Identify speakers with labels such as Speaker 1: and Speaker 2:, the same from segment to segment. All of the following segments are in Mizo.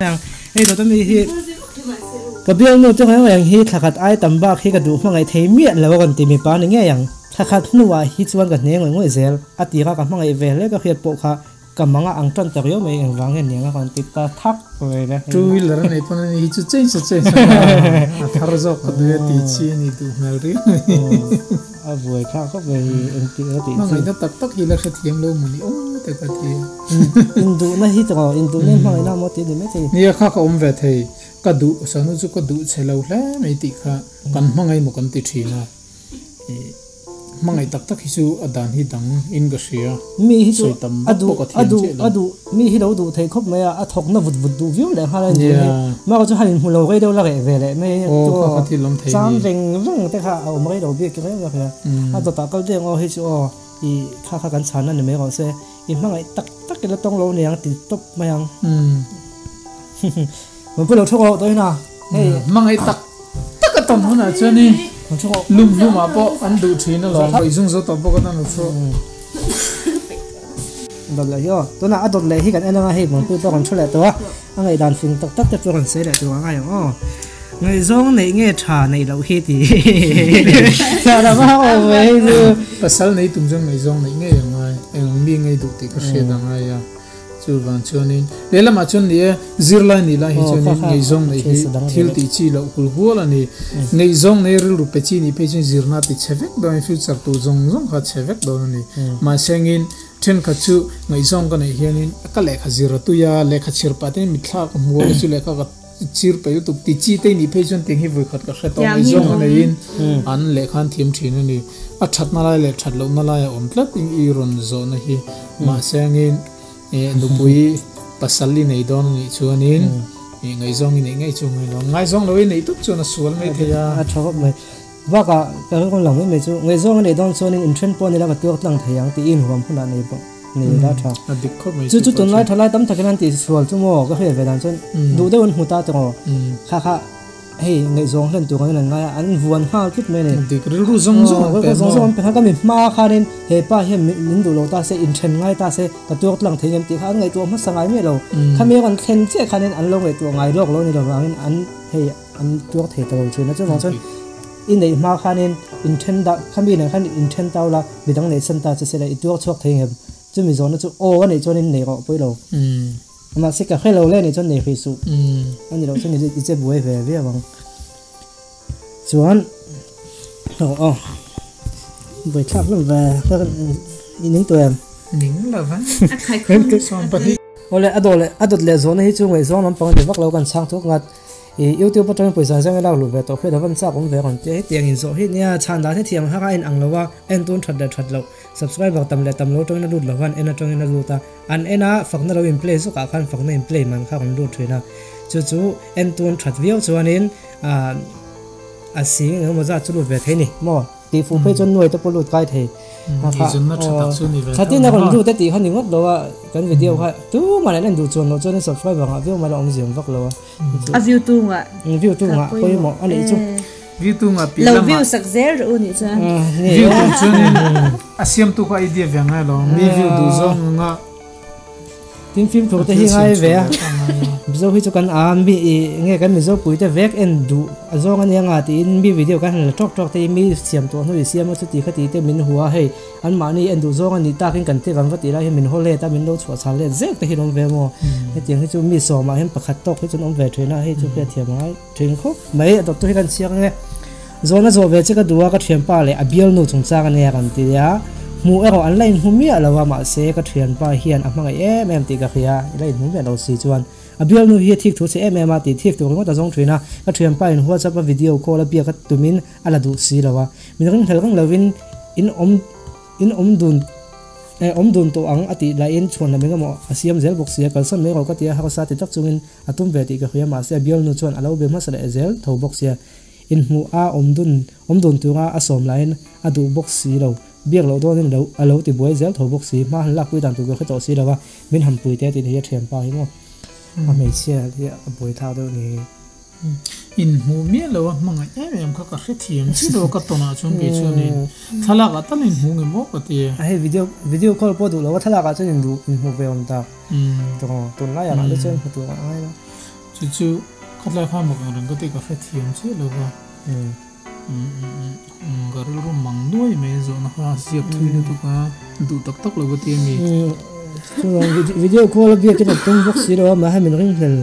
Speaker 1: Ang hei dawt ami hi ka bialnu te reng reng hi thla khat ai tam bak hi ka duh hmangaih thei miah lo a rawn ti mipa ni ngei ang. Thla khat hnuah hi chuan ka hne ngawih ngawih zel a tira ka hmangaih ve hle ka hriat pawh kha ka mang a ang tan ta riau mai engvang nge niang a rawn ti ta thak ve le.
Speaker 2: Two wheeler a nei pawn a ni hi chu change a change a a thar zawk ka duh e tih chi a ni duh hmel riau mai.
Speaker 1: A buai thlak khawp mai hi engtik a tih chu.
Speaker 2: Hmangaihna tak tak hi la hrethiam lo maw ni awm te ka ti a.
Speaker 1: Induhna hi tawh induhna in hmangaihna maw tih a ni maithei.
Speaker 2: Nia kha ka awm ve thei, ka duh sanu chu ka duh che lo hle mai tih kha kan hmangaih maw kan ti thin a. Hmangaih tak tak hi chu a dan hi dang in ka hria.
Speaker 1: Mi hi chu a duh a duh a duh mi hi lo duh thei khawp mai a, a thawk na vut vut duh viau leh nghal a ni hi. Mahka chu han inhmu lo rei deuh la reh ve leh mai a chu chang veng veng te kha a awm rei lo bik reng a hria. A dawtah kal deuh ang aw hei chu aw i kha kha kan chhan a ni mai rawh se. I hmangaih tak tak ila tawng lo niang ti tawp mai ang. Mawpui lo thawk rawh tawh hin a.
Speaker 2: Hei hmangaih tak tak a tawn hunah chuan i lum hlumah pawh an duh thin alawm. Hawi zung zo tawh bawk atan lo thu.
Speaker 1: Dawt leh hi aw. Tunah a dawt leh hi kan en anga hei Mawpui pawh kan thu leh tawh a. A ngaihdan fing tak tak te chu kan sawi leh tur a ngai ang aw. Ngaihzawng neih nge tha neih loh hi ti. Tha lo va awm ve hei chu.
Speaker 2: Pasal nei tum chuan ngaihzawng neih ngei a ngai. Eng ang mi ngei duh tih ka hriat a ngai a. Chuvang chuanin lehlamah chuan ni e, zirlai nih lai hi chuanin ngaihzawng neih hi thil tih chi loh hul hual a ni. Ngaihzawng nei rilru pe chi nih phei chuan zirna ti chhe vek dawn future tur zawng zawng kha chhe vek dawn a ni. Mahsengin thenkhat chu ngaihzawng ka neih hianin ka lehkha zir a tui a, lehkha chhir pah te mitthla ka hmu a chu lehkha ka chhir peih lutuk ti chi te nih phei chuan tiang hi vawikhat ka hre tawh ngaihzawng a neiin an lehkha an thiam thin a ni. A thatna lai leh that lohna lai a awm tlat in i rawn zawhna hi. Mahse angin nupui pasal i nei dawn a nih chuanin ngaihzawng i neih ngei chu ngai lo. Ngaihzawng lo i neih tawp chuan a sual mai thei a.
Speaker 1: A tha khawp mai. Bakah ka rawn lang mai mai chu ngaihzawng a neih dawn chuanin inthen pawh a ni la ka tuar tlang thei ang tih i inhuam hunah nei pawh nei la tha.
Speaker 2: A dik khawp mai
Speaker 1: chu chu tunlai thalai tam takin an tih sual chu maw ka hriat ve dan chuan duh deuh an hmu ta tawh aw. Kha kha hei ngaihzawng hlen tur angin an ngai a, an vuan nghal tlut mai a ni.
Speaker 2: Dik rilru zawng zawng an pe
Speaker 1: maw? Zawng zawng an pe kha ka mi hma khanin he pa hian min duh lo ta se inthen ngai ta se ka tuar tlang thei ngem tih kha an ngaihtuah hmasa ngai miah lo. Khami an thlen chiah khanin an lo ngaihtuah ngai lawk lo ni lo vangin an hei an tuar thei ta lo thin a. Chuvang chuan i neih hma khanin inthen dah khami nen khan inthen tau la midang neih san ta che se la i tuar chhuak thei ngem. Chumi zawhna chu aw a neih chuanin nei rawh pawi lo. Mahse ka hre lo le nih chuan nei hrih suh. A ni loh chuan i che buai ve viau ang. Chuan aw aw buai thlak hlawm ve i ning tawh em?
Speaker 2: Ning lo va. A khai khum.
Speaker 1: 20. Awle a dawh leh a dawt leh zawhna hi chu ngaihzawng lampang a ni vak lo kan chhang thuk ngat. I YouTube atangin pawisa an zeng i lak luh ve tawh hriat a van chak awm ve rawn tia hetiang in zawh hi nia chhan dan hi thiam hak a en ang lo a en tun that leh that loh subscriber tam leh tam lo atangin a lut lo van en atangin a lut a an en a fakna lo in play zawk ah khan fakna in play man kha rawn lut thin a chu chu en tun that viau chuanin ah a sing engemaw zat chu lut ve thei ni maw. Tih fuh phei chuan nuai te pawh lut kai thei.
Speaker 2: Eizawnna tha tak chu ni ve
Speaker 1: tho. Thatin a rawn lut e tih kha ni ngawt lo a, kan video kha tumah nen en duh chuan loh chuan in subscriber ngah viau mai la awmziam vak lo a.
Speaker 3: A view tu ngah.
Speaker 1: View tu ngah pawimawh a nih chu.
Speaker 2: View tu ngah piah lamah.
Speaker 3: Lo view sak zel rawh u nih chuan.
Speaker 2: View tu chuanin a siamtu kha idea ve ngai lo, mi view duh zawng anga.
Speaker 1: Tin fimkhur te hi ngai ve a, Mizo hi chu kan a mi i nge kan Mizo pui te vek en duh a zawng a nia nga tiin mi video kan han la tawk tawk te hi mi siam tawh hnu i siam a chuti kha ti te min hua hei an mahni en duh zawng a nih takin kan ti kan va tih lai hian min haw let a min lo chhuah chhal let zek te hi an awm ve maw hetiang hi chu mi sawmah hian pakhat tawk hi chu an awm ve thin a hei chu hriatthiam a ngai thin khawp mai a doctor hi kan chhiar ang e. Zawhna zawh ve che ka duh a, ka thianpa leh a bialnu chungchang a nia kan ti a, hmuh erawh an la inhmu miah lo a, mahse ka thianpa hian a hmangaih em em tih ka hria, i la inhmu miah lo si chuan a bialnu hi a thik thu che em em a tih thik tur ringawt a zawng thin a, ka thianpa in WhatsApp a video call a biak a tumin a la duh si lo a, min ringhlel reng lovin in awm in awm dun eh awm dun tawh ang a tih laiin chhuan lam engemaw a siam zel bawk si a, kalsan mai rawh ka ti a, harsa ti tak chungin a tum ve tih ka hria, mahse a bialnu chuan a lo be hmasa leh zel tho bawk sia. Inhmuh a awm dun awm dun tura a sawm laiin a duh bawk si lo, biak loh dawnin lo a lo ti buai zel tho bawk si, hma han lakpui dan tur ka hre tawh si lo a, min han pui te tih hi a thianpa hi maw a hmeichhia hi a buai thlak deuh ni.
Speaker 2: Inhmuh miah lo a hmangaih em em kha ka hrethiam chi lo a ka tawnah chuan kei chuanin thlalak ah tal inhmuh nge maw ka ti.
Speaker 1: A hei video video call pawh duh lo a thlalak ah chuan inhmuh ve awm tak tawh tunlai ah te chuan hmu tur a ngai lo.
Speaker 2: Chu chu khatlai kha mak ang reng ka tih ka hrethiam chiah lo va. Ka rilru mang nuai mai a zawhna kha ziak thui lutuk a, duh tak tak lo ka ti a mi.
Speaker 1: Chuan video call a biakin a tum bawk si lo a, mahse min ringhlel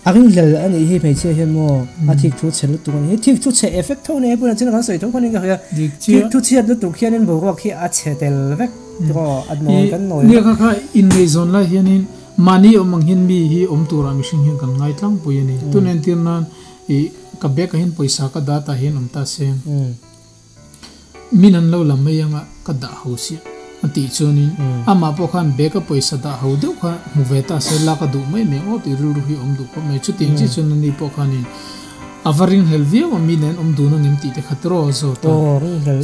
Speaker 1: a ringhlel a nih hi hmeichhia hian maw a thik thu chhe lutuk a ni hi. Thik thu chhe effect tho nei bulah chuan kan sawi tho khan in ka hria. Thik thu chhiat lutuk hianin boruak hi a chhe tel vek tiraw a nawi kan nawi vek.
Speaker 2: Nia kha kha inngaihzawn lai hianin mahni awm ang hian mi hi awm turah mihring hian kan ngai tlangpui a ni. Tun entir nan I ka bag ah hian pawisa ka dah tah hian awm ta se, min an lo la mai anga ka dah ho siah a tih chuanin amah pawh khan bag a pawisa dah ho deuh kha hmu ve ta se lak a duh mai mai aw tih rilru hi a awm duh khawp mai. Chutiang chiah chuan ani pawh khanin a va ringhlel viau a mi nen awm dun angem tih te kha tiraw a zawt a,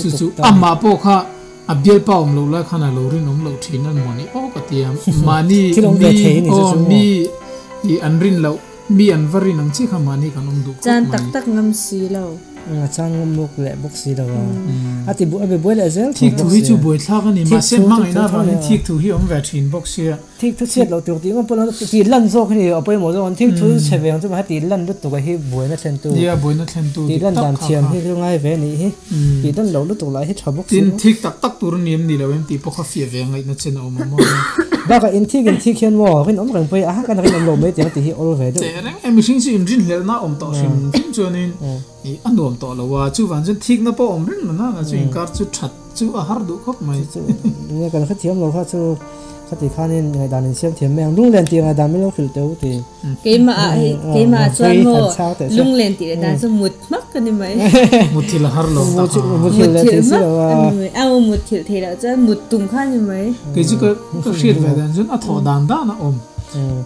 Speaker 2: chu chu amah pawh kha a bialpa awm loh lai khan a lo rinawm loh thin a mawni aw ka ti a, mahni mi aw mi an rin loh. Mi an va rin ang chiah kha mahni kan awm duh khawp mai.
Speaker 3: Chan tak tak ngam si lo.
Speaker 1: A chan ngam muk leh bawk si lo a. A ti a be buai leh zel
Speaker 2: tho bawk sia. Thik thu hi chu buai thlak a ni. Mahse hmangaihna avangin thik thu hi awm ve thin bawk sia.
Speaker 1: Thik thu chhiat loh tur tih ngawt pawh lo tih lan zawk hi ni a pawimawh zawk ang. Thik thu chhe ve ang chu mahse tih lan lutuk a hi buaina thlen tu.
Speaker 2: Nia buaina thlen tu
Speaker 1: dik tak kha kha. Tih lan dan thiam hi chu ngai ve a nih hi. Tih lan loh lutuk lah hi tha bawk si.
Speaker 2: Tin thik tak tak tur a ni em ni lo em tih pawh kha fiah ve ngaihna chen a awm a maw.
Speaker 1: Bakah inthik inthik hian maw rinawm reng pawh hi aha kan rinawm lo mai tiang tih hi awl ve deuh.
Speaker 2: Teh reng e mihring chu inrinhlelhna a awm tawh hrim hrim chuanin ih a nuam tawh lo a, chuvang chuan thikna pawh a awm reng lo na chu inkar chu that chu a har duh khawp mai.
Speaker 1: Chu chu kan hrethiam lo kha chu khati khanin ngaihdan insiam thiam mai ang lunglen tih ngaihdan min lo hrilh teh u ti.
Speaker 3: Keimah ah hei keimah ah chuan maw lunglen tih leh dan chu mut hmak ka ni mai.
Speaker 2: Muthilh a har lo ta
Speaker 1: ha. Muthilh
Speaker 3: hmak a ni mai. A muthilh theih loh chuan mut tum kha a ni mai.
Speaker 2: Kei chu ka ka hriat ve dan chuan a thawh dan dan a awm.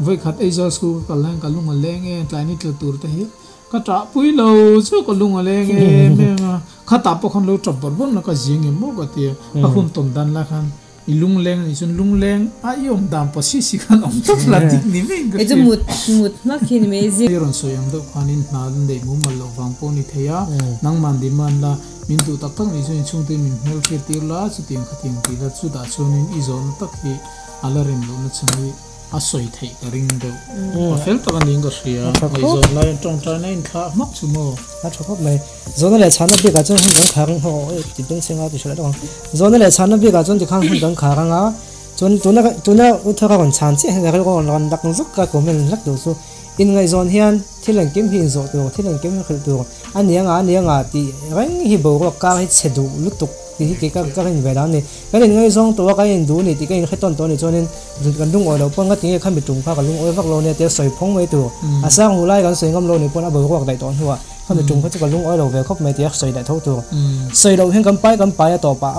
Speaker 2: Vawikhat Aizawl school ka kal hian ka lung a leng em tlai ni tla tur te hi ka ṭah pui lo chu ka lung a leng em em a. Khatah pawh khan lo ṭap bawrh bawrh na ka zing em maw ka ti a. A hun tawn dan lai khan I lungleng a nih chuan lungleng a i awm dan pawh si si khan awm tawp la dik ni mai in ka
Speaker 3: hria. Chu mut mut hmak hi ni mai zing.
Speaker 2: I rawn sawi ang deuh khanin hna an neih mumal loh vang pawh a ni thei a, nangman demand la, min duh tak tak nih chuan inchhungte min hmelhriat tir la, chutiang khatiang tih la, chutah chuanin i zawhna tak hi a la rem lohna chhan hi A sawi theih ka ring deuh. A fel tak a niin ka hria. Ngaihzawn laiin tawngtaina in thlah hmak chu maw?
Speaker 1: A tha khawp mai. Zawhna leh chhanna bikah chuan hun kan khar ang ho e ti beng chheng a ti hrilh deuh ang. Zawhna leh chhanna bikah chuan tikhan hun kan khar ang a, chuan tuna tuna u thar a rawn chhan chiah hian ka rilru a rawn rawn dak zuk a comment hlak duh chu. Inngaihzawn hian thil engkim hi inzawh tur, thil engkim hi hrilh tur a ni anga a ni anga tih reng hi boruak kar hi chhe duh lutuk tih hi kei ka ka rin ve dan a ni. Kan inngaihzawng tawh a, kan induh a ni tih ka inhre tawn tawh a nih chuanin kan lungawi loh pawn ka ti nge kha mi tum kha ka lungawi vak lo nia tia sawi phawng mai tur. A sang hu lai kan sawi ngam lo nih pawn a boruak daih tawh hnuah kha mi tum kha chu ka lungawi lo ve khawp mai tia sawi daih tho tur. Sawi loh hian kan pai kan pai a tawpah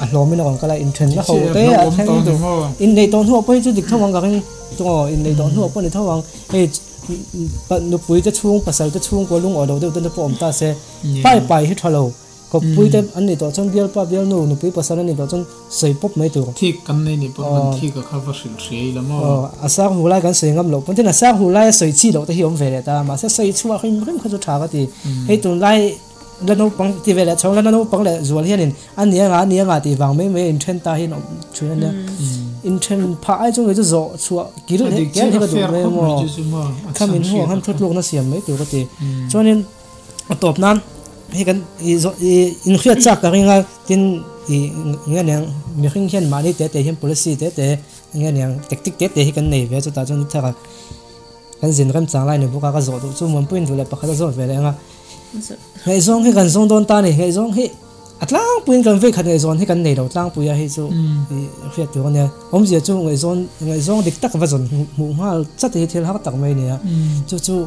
Speaker 1: a hlawmin a rawn kal a, inthenna ho te a thleng tur. Inneih tawh hnuah pawh hi chu dik tho ang ka ring chu inneih tawh hnuah pawh ni tho ang. Hei nupui te chhung pasal te chhungkua lungawi lo deuh te pawh awm ta se pai pai hi tha lo. Kawppui te an nih tawh chuan bialpa bialnu nupui pasal an nih tawh chuan sawi pawp mai tur.
Speaker 2: Thik kan nei nih pawh kan thik a kha va hrilh hria ila maw?
Speaker 1: Aw, a sang hu lai kan sawi ngam loh pawn tin a sang hu lai a sawi chi loh te hi awm ve leh ta mahse sawi chhuah hrim hrim kha chu tha ka ti. Hei tunlai la naupang ti ve leh chhawng la naupang leh zual hianin a nia nga a nia nga tih vang mai mai a inthen ta hian awm thin a nia. Inthen phah ai chu ngei chu zawh chhuah kil
Speaker 2: kel
Speaker 1: hi ka duh mai maw? Khamin huang han thutlukna siam mai tur ka ti. Chuanin. A tawp nan hei kan i zawh i inhriat chak ka ring a tin i nge niang mihring hian mahni te te hian policy te te nge niang tactic te te hi kan nei ve a chutah chuan thar a kan zin rem chang lai ni bawk a ka zawh duh chu muanpuiin duh leh pakhat a zawt ve leh ang a ngaihzawng hi kan zawng dawn ta a ni ngaihzawng hi a tlangpuiin kan vei khat ngaihzawn hi kan nei lo tlangpui a hei chu i hriat tur a nia awmzia chu ngaihzawn ngaihzawng dik tak va zawn hmuh nghal chat hi thil har tak mai a ni a chu chu.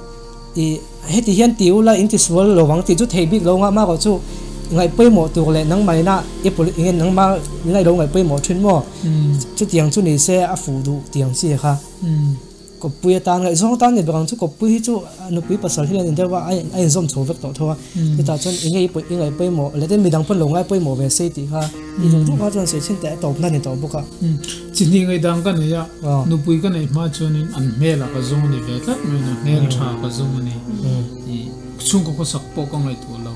Speaker 1: I heti hian ti ula in ti sual lo ang tih chu thei bik lo ngah mah erawh chu ngaih pawimawh tur leh nangmahina i pawlh eng nge nangmah ina i lo ngaih pawimawh thin maw? Chutiang chu ni se a fuh duh tiang chi kha. Kawppui atan ngaihzawng atan ni ber ang chu kawppui hi chu nupui pasal hi an indeuh a a inzawm chho vek tawh tho a. Chutah chuan eng nge i pawih i ngaih pawimawh leh tin midang pawn lo ngai pawimawh ve se tih kha i duh duh kha chuan sawi chhin teh a tawpna ni tawh bawk a.
Speaker 2: Chi hnih ngaihdan ka nei a, nupui ka neih hma chuanin an hmelah ka zawng a ni ve tlat mai a, hmel tha ka zawng a ni. Chhungkaw khawsak pawh ka ngaihtuah lo.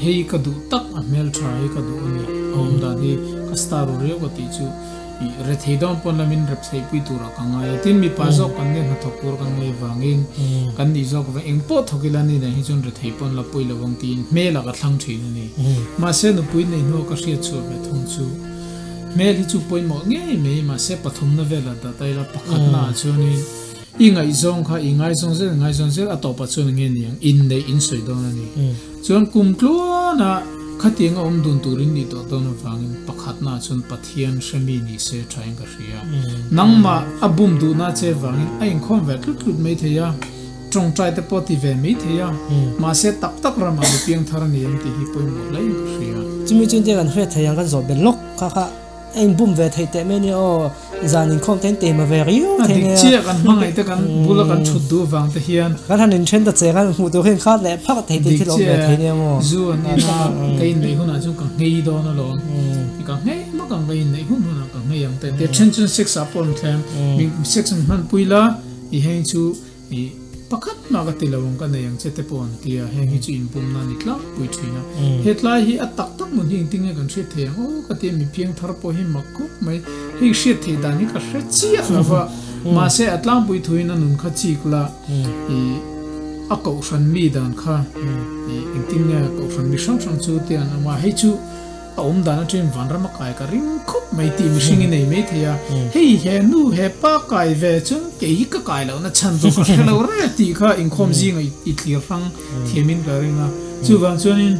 Speaker 2: Hei ka duh tak a hmel tha hi ka duh a ni. A awm dan hi ka star ru riau ka tih chu. I rethei dawn pawn lamin rep theih pui turah ka ngai a, tin mipa zawk kan nia hnathawk tur kan ngaih vangin kan nih zawk vang eng pawh thawk ila ni nen hi chuan rethei pawn la pawi lo ang tiin hmelah ka thlang thin a ni. Mahse nupui nei hnuah ka hriat chhuah ve thung chu hmel hi chu pawimawh ngei mai mahse pathumna velah dah ta ila pakhatna ah chuanin i ngaihzawng kha i ngaizawng zel i ngaizawng zel a tawpah chuan enge niang inneih in sawi dawn a ni. Chuan kum tluana khatiang a awm dun turin nih tawh dawn avangin pakhatna chuan Pathian hremi ni se thain ka hria. Nangmah a bum duhna che vangin a inkhawm ve tlut tlut mai thei a, tawngtai te pawh ti ve mai thei a, mahse tak tak ramah mi piangthar a ni em tih hi pawimawh hle in ka hria.
Speaker 1: Chumi chuan te kan hriat thei ang kan zawh belh lawk kha kha. A inbum ve theih teh mai ania aw, zan inkhawm te an tema ve riau thei nia.
Speaker 2: A dik chiah kan hmangaih te kan bula kan thut duh vang te hian.
Speaker 1: Kan han inthen ta cheng a, hmuh tur hian khat leh phak thei te thil awm ve thei nia maw.
Speaker 2: Zu an in a, ka inneih hunah chuan ka nghei dawn alawm. Ka nghei hmak ang ka inneih hun hunah ka nghei ang te. Tia then chuan sex ah pawh an thleng. Sex an hmanpui la, i heng chu I pakhat mah ka ti lo ang ka nei ang che te pawh an ti a, heng hi chu inpumna a ni tlangpui thin a. Hetlai hi a tak tak nun hi engtin nge kan hriat thei ang aw ka ti a, mi piang thar pawh hi mak khawp mai. Hei hriat theih dan hi ka hre chiah lo va, mahse a tlangpui thuin a nun kha chik la, i a kohhran mi dan kha i engtin nge kohhran mi hrang hrang chu te an awm a, hei chu A awm dan atangin vanram a kai ka ring khawp mai tih mihring i nei mai thei a, hei he nu he pa kai ve chuan kei hi ka kai lohna chhan tur ka hre lo reng tih kha inkhawm zinga i thlir hrang thiamin ka ring a. Chuvang chuanin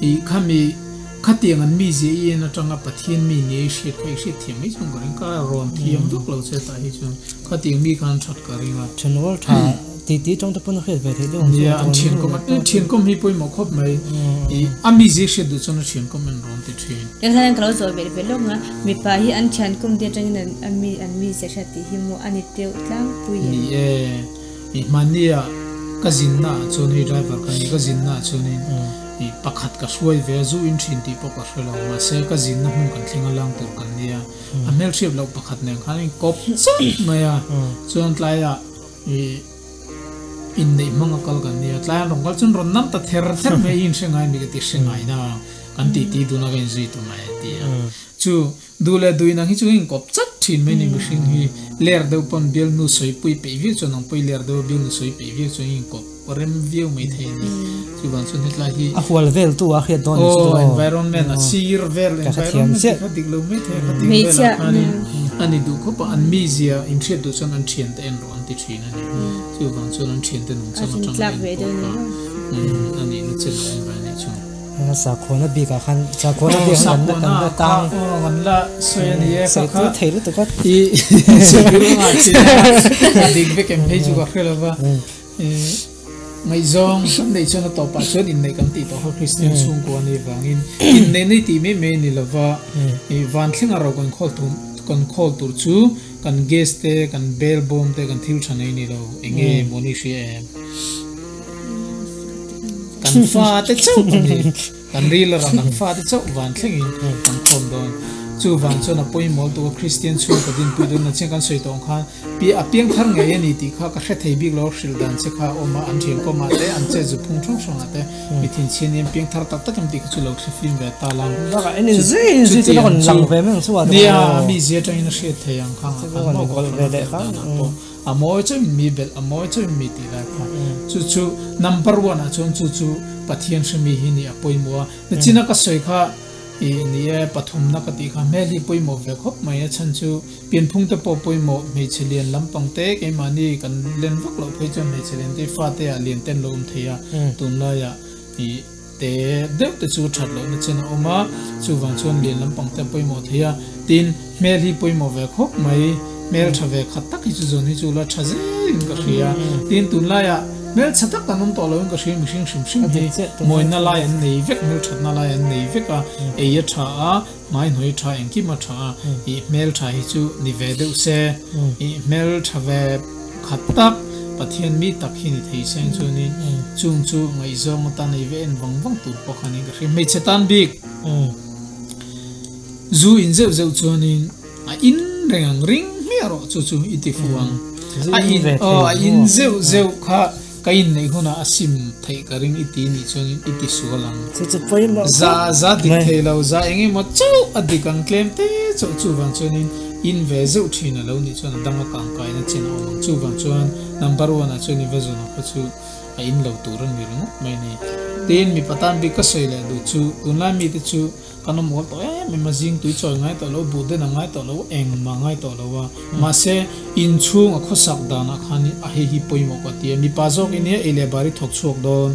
Speaker 2: i khami khatiang an mizia i en atanga Pathian mi nia i hriat kha i hriat thiam mai chuan ka ring, ka rawn thiam vak lo che tah hi chuan khatiang mi khan that ka ring a.
Speaker 1: Thenrual tha Ti ti tawng te pawn a hriat ve theih deuh ang chu.
Speaker 2: Nia, an thian kawm a, thian kawm hi pawimawh khawp mai. I a mizi hriat duh chuan a thian kawm en rawn ti thin.
Speaker 3: Eng hian ka lo zawh ve ve lawk nga, mipa hi an thian kawm te atangin an a mi an mizi hriat tih hi maw a ni deuh tlangpui em?
Speaker 2: Ni e, i hmania ka zinna ah chuan hei driver ka ni, ka zinna ah chuanin i pakhat ka hruai ve a, zu in thin tih pawh ka hre lo, mahse ka zinna hmun kan thleng a lang tur kan nia, a hmelhriat loh pakhat nen khan in kawp chauh mai a, chuan tlaiah I inneih hmang a kal kan nia, tlai an rawn kal chuan rawn nam ta ther ther mai i inhre ngai mi ka ti hre ngai na, kan tih tih dun a ka inzui ta mai a ti a. Chu duh leh duh inang hi chu ka inkawp chat thin mai ni mihring hi ler deuh pawn bialnu sawi pui peih viau chuan ang pawh i ler deuh a bialnu sawi peih viau chuan i inkawp rem viau mai thei a ni. Chuvang chuan hetlai hi
Speaker 1: A hual vel tu a hriat dawn ni chu
Speaker 2: aw environment a sir vel environment tih kha dik lo mai thei a kha ting velah khanin a ni duh khawp a an mizia inhriat duh chuan an thiante en rawh an ti thin a ni. Chuvang chuan an thiante nungchang atanga en pawh kha a nihna chen a awm ve a nih chu.
Speaker 1: Sakhuana bikah khan sakhuana bik khan kan la tang
Speaker 2: aw kan la sawi a ni e kha kha
Speaker 1: thei lutuk a
Speaker 2: i sawi a che a dik vek em phei chu ka hre lova Ngaihzawng kan neih chuan a tawpah chuan inneih kan tih tawh kha Kristian chhungkua a nih vangin inneih nei tih mai mai a ni lova, ih van thlenga ro kan khawl tur kan khawl tur chu kan gas te kan bel bawm te kan thil tha nei ni lo eng nge maw ni hria em? Kan fa te chauh a ni. Kan ril a ran ang fate chauh van thlengin kan khawm dawn. Chuvang chuan a pawimawh lutuk a Kristian chhungkaw dinpui dawn a chiang kan sawi tawh ang khan pi a piangthar ngei a ni tih kha ka hre thei bik lo hrilh dan che kha a awm a, an thian kawmah te an chet zu phung hrang hrangah te mi thinchhian hi an piangthar tak tak em tih kha chu lo thli fim ve ta lang. Chutiang chu nia mi zia atangin a hriat thei ang khang ah khan maw kohhran a tel danah pawh a mawi chauhin mi belh a mawi chauhin mi tih lai kha chu chu number one ah chuan chu chu Pathian hremi hi nih a pawimawh a, nachina ka sawi kha ih ni e pathumna ka tih kha hmel hi pawimawh ve khawp mai a chhan chu pianphung te pawh pawimawh hmeichhe lian lampang te keimahni kan len vak loh phei chuan hmeichhe lian te fate ah lian te an lo awm thei a tunlaiah ih te deuh te chu that lohna chen a awm a chuvang chuan lian lampang te a pawimawh thei a tin hmel hi pawimawh ve khawp mai hmel tha ve khat tak hi chu zawn hi chu la tha zelin ka hria tin tunlaiah hmel tha tak an awm tawh loin ka hria mihring hrim hrim hi mawina lai an nei vek hmel thatna lai an nei vek a ei a tha a hmai hnuai tha engkim a tha a ih hmel tha hi chu ni ve deuh se ih hmel tha ve khat tak Pathian mi tak hi ni thei seng chuanin chung chu ngaihzawng atan ei ve en vang vang tur pawh khanin ka hria hmeichhe tan bik zu in zeuh zeuh chuanin a in reng ang ring hmiah rawh chu chu i ti fu ang a in aw a in zeuh zeuh kha ka in neih hunah a sim theih ka ring i ti nih chuanin i ti sual ang za za dik thei lo za eng emaw chauh a dik ang tlem te chauh chuvang chuanin in ve zeuh thin a lo nih chuan a dang a kangkaina chin a awm ang. Chuvang chuan number one ah chuan i va zun ang kha chu a in lo tur a ni ringawt mai a ni. Tin, mipa tan bik ka sawi leh duh chu tunlai mite chu Kan awm ual tawh em em a, zing tui chawi ngai tawh lo, buh den a ngai tawh lo, engmah ngai tawh lo a. Mahse, inchhung a khawsak danah khan a hei hi pawimawh ka ti a, mipa zawk i nia ei leh bar i thawk chhuak dawn,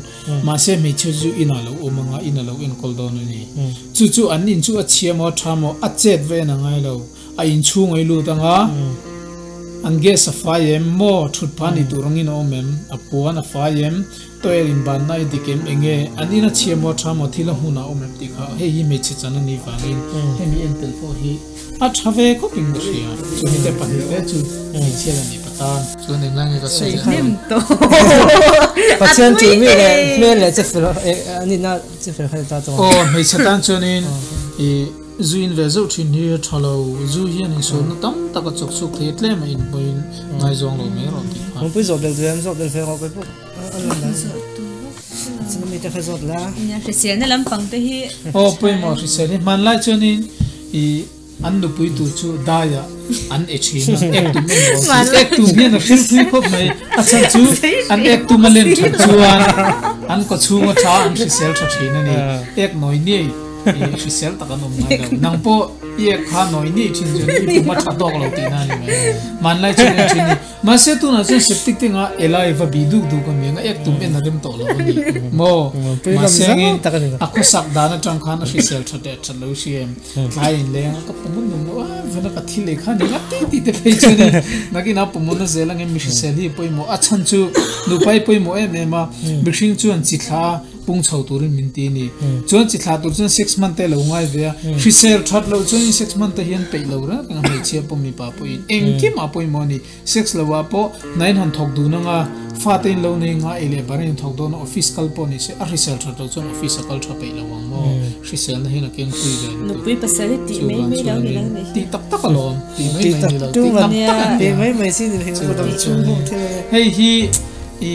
Speaker 2: mahse hmeichhia chu inah lo awm anga in a lo enkawl dawn a ni. Chu chu an in chu a chhia maw a tha maw a chet va en a ngai lo, a inchhung a i lut anga an gas a fai em maw, thut phah ni tur angin a awm em, a puan a fai em, Toel in banna i dik em enge an in a chhia maw tha maw thil a hmun ah awm em tih kha hei hi hmeichhe chan a nih vangin hemi en tel pawh hi a tha ve khawp in ka hria chumi te pahnih te chu hmeichhia la nih patan chuan englai nge ka sawi leh
Speaker 3: hnem tawh
Speaker 1: Pathian chu mi leh hmel leh che fel a nihna che fel kha ta chuan
Speaker 2: aw hmeichhe tan chuanin i zu in ve zeuh thin hi a tha lo zu hian insualna tam tak a chawk chhuak thei a tlem a inhmuin ngaizawng lo mai rawh tih kha.
Speaker 1: Mupui zawh bel duh em zawh bel ve rawh kei pawh.
Speaker 3: Hriselna lampang te hi.
Speaker 2: Aw pawimawh hrisel hi hmanlai chuanin i an nupui tur chu daiah an e thin a, ek tum emaw an ti. Ek tum hian a hrilh thui khawp mai, a chhan chu an ek tum a len that chuan an kawchhung a tha an hrisel tha thin a ni. Ek nawi niai i hrisel tak an awm ngai lo. Nang pawh i ek kha nawi niai thin chuan i pum a tha tawk lo tihna a ni mai. Hmanlai chuan en thin ni. Mahse tunah chuan septic te nga elai va bih duk duk a mi ang a, ek tum en a rem tawh lo a ni maw? Mahse angin a khawsak dan atang khan a hrisel tha teh that lo hria em? Tlai in leng a ka pumun nung lo a, vena ka thil ei kha ni nga ti ti te phei chuan in nakin a pumun a zel angin mi hrisel hi a pawimawh a chhan chu nupa hi pawimawh em em a, mihring chuan chi thla pung chho turin min ti a ni. Chuan chi thla tur chuan sex hman te a lo ngai ve a, hrisel that loh chuanin sex hman te hian peih lo reng reng a, hmeichhia pawh mipa pawhin engkim ah pawimawh a ni. Sex lo ah pawh hna in han thawk dun anga, fate in lo nei anga, ei leh bar in thawk dawn a, office kal pawh ni se, a hrisel that loh chuan office a kal tha peih lo ang maw? Hriselna hian a keng pui ve lutuk.
Speaker 3: Nupui pasal hi tih mai mai lo ni lo ni hi.
Speaker 2: Tih tak tak alawm, tih mai mai ni lo, tih tak tak a ni a. Hei hi. I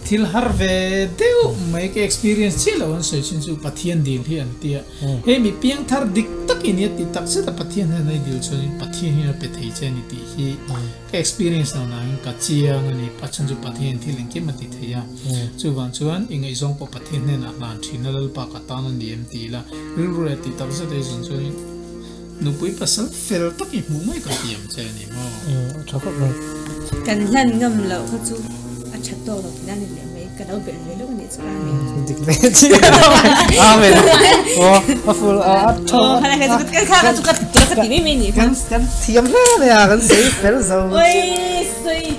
Speaker 2: thil har ve deuh mai ka experience chiah lo an sawi chin chu Pathian dil hi an tia. Hei mi piangthar dik tak i nia ti tak zet a Pathian hian a i dil chuan in Pathian hian a pe thei che a ni tih hi ka experience lo nangin ka chiang a ni. Pachhan chu Pathian thil engkim a ti thei a. Chuvang chuan i ngaihzawng pawh Pathian hnenah hlan thin a Lalpa ka tan a ni em ti ila rilru leh ti tak zet a i zawn chuan in Nupui pasal fel tak i hmuh mai ka tiam che a ni maw?
Speaker 1: A tha khawp mai.
Speaker 3: Kan hlan ngam loh kha chu a tha tawk lo tihna a ni leh mai. Ka lo belh ve lawk a nih chu Amen.
Speaker 1: Dik ve chiah. Amen. Aw a full a tha.
Speaker 3: Aw kha kha chu kha kha chu ka ka ti mai mai ni kha.
Speaker 1: Kan thiam hle mai a kan sawi fel zo.
Speaker 3: Oi sawi.